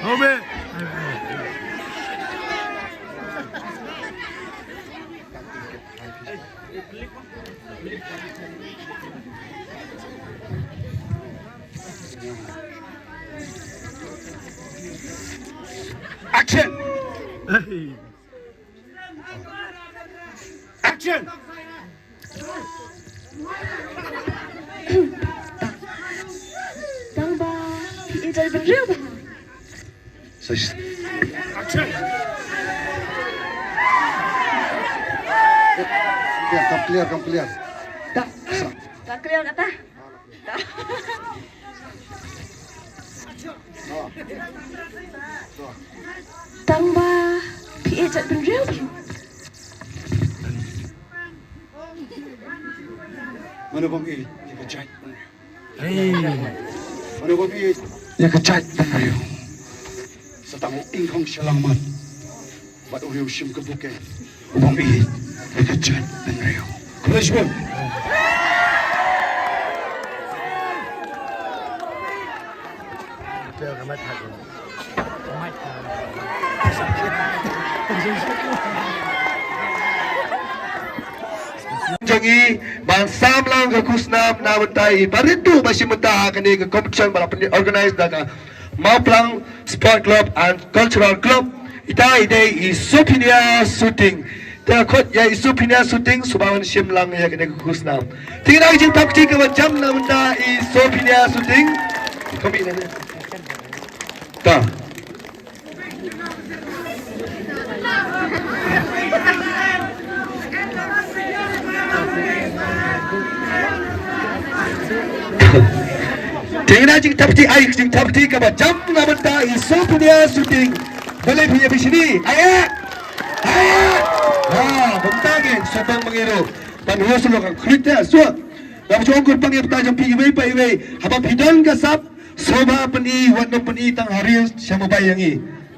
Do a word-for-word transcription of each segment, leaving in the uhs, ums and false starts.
Obe. Action. Action. Tang ba phi ïeit bynriew ba. Action. Clear, come clear, come clear. Ta. Ta clear kata. Tang ba phi ïeit bynriew. Mano bym ïeit ïa ka jaitbynriew? Mano bym ïeit ïa ka jaitbynriew? Sa tang u ingkhong shyllangmat bad u riew shim ka bukai. U bym ïeit ïa ka jaitbynriew. Khublei shibun. Jong ngi ban sam lang ka khusnam na bynta i barit tu ba shim bynta ha kane ka competition ba la pynlong organize da ka Mawplang Sport Club and Cultural Club. Ita i dei i Sophia Shooting. Te khot ïa i Sophia Shooting suba wan shim lang ïa kane ka khusnam. Te ngi dang jingthap kti kaba jam na bynta i Sophia Shooting. Kami na. Ta. Te ngi dang jingthap kti, ai jingthap kti kaba jam na bynta i Sophia Shooting. Balei phi ïa phi shini? Ai. Ai. Ha, bynta ngi sotang mangiru. Pan huwa sulu ka khrit ya suwa. Ngam shong kur pang ïa bynta jong phi iwei pa iwei. Haba phi don ka sap. Sngewbha pyni, wat nym pyni tang ha reels sha mobile ïa ngi.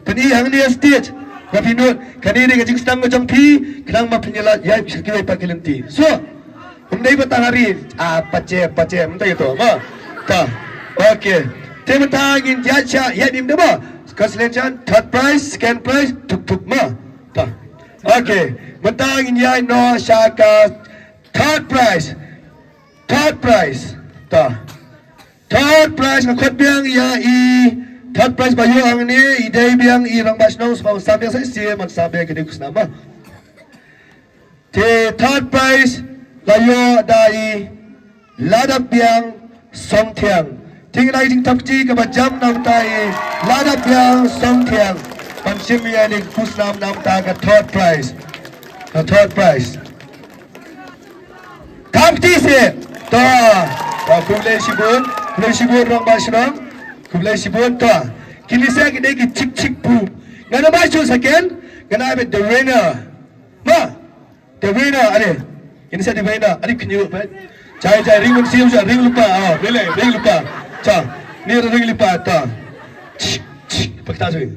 Pyni hangne stage. Ba phi nud, kane dei ka jingsdang ka jong phi, khnang ba phin ïa lait ïaid sha kiwei pat ki lynti. So, ym dei ba tang ha reels, ah, pache, pache, mynta ïa to, ma. Ta. Okay. Te mynta ngin ïaid sha, ïaid nim da ba. Consolation, third prize, second prize, tuk tuk, ma. Ta. Okay. Mynta ngin ïaid noh sha ka third prize. Third prize. Ta. Third prize nga khot biang ïa i third prize ba ïoh hangne i dei biang i rangbah shnong sngewbha sam biang sa shisien man sam biang kine khusnam ba. Te third prize la ïoh da i Ladap Biang Songthiang. Te ngi la i jingthap kti kaba jam na bynta i Ladap Biang Songthiang. Ban shim ïa ine i khusnam na bynta ka third prize. Ka third prize. Kam kti se. Ta. Ta, khublei shibun. Khublei shibun rangbah shnong. Khublei shibun ta. Kine se ki dei ki chik chik pu. Nga na bai chu second. Nga na bai the winner. Ma. The winner are. Kine se the winner. Are khnyu ba. Chai chai ring mun siu cha ring lupa. Ah, bele ring lupa. Cha. Ni ring lupa ta. Ch, ch, pakta sui.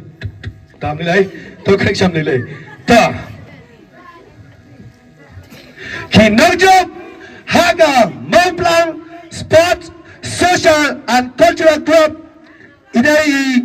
Ta mlei. To khrek sham mlei. Ta. Ki nongjop ha ka Mawplang Sports Social and Cultural Club. I dei i.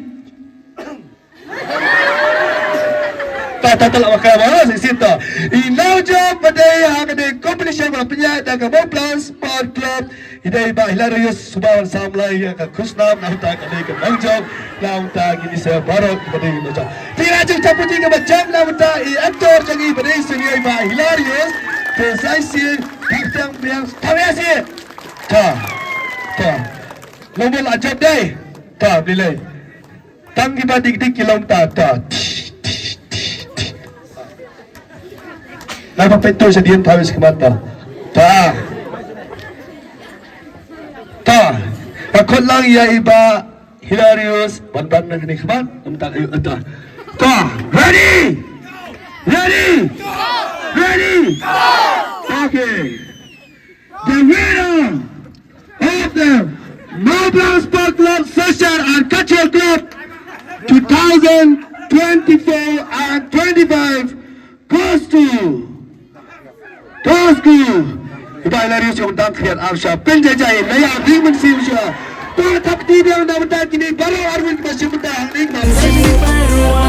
Ta ta ta la ka ba si ta. I nongjop ba dei ha ka dei competition ba pynïaid da ka Mawplang Sport Club. I dei i Bah Hilarius suba wan sam lai ïa ka khusnam na bynta kane ka nongjop na bynta kine se baroh ba dei nongjop. Te ngi la jingthap kti kaba jam na bynta i actor jong ngi ba dei senior i Bah Hilarius. Te sa shisien ka tiang biang ta biang shisien. Ta. Ta. Long bol ajab dei. Ta bilei. Tang kiba dik dik ki long ta ta. Nai ba pyntu sha dien thaw sha khmat ta. Ta. Ta. Ka khot lang ïa i Bah Hilarius ban ban na kane khmat. Ym ta, eh, ta. Ta. Ready? Ready? Ready? Okay. The winner of the Mawplang Sport Club Social and Cultural Club two thousand twenty-four and twenty-five goes to, goes to, Bah Hilarius, ïa u dang khriat ar sha pynjajai, la ïa ring mynsiem sha. Ka thap ti biang na bynta kine baroh arngut ba shim bynta hangne, ba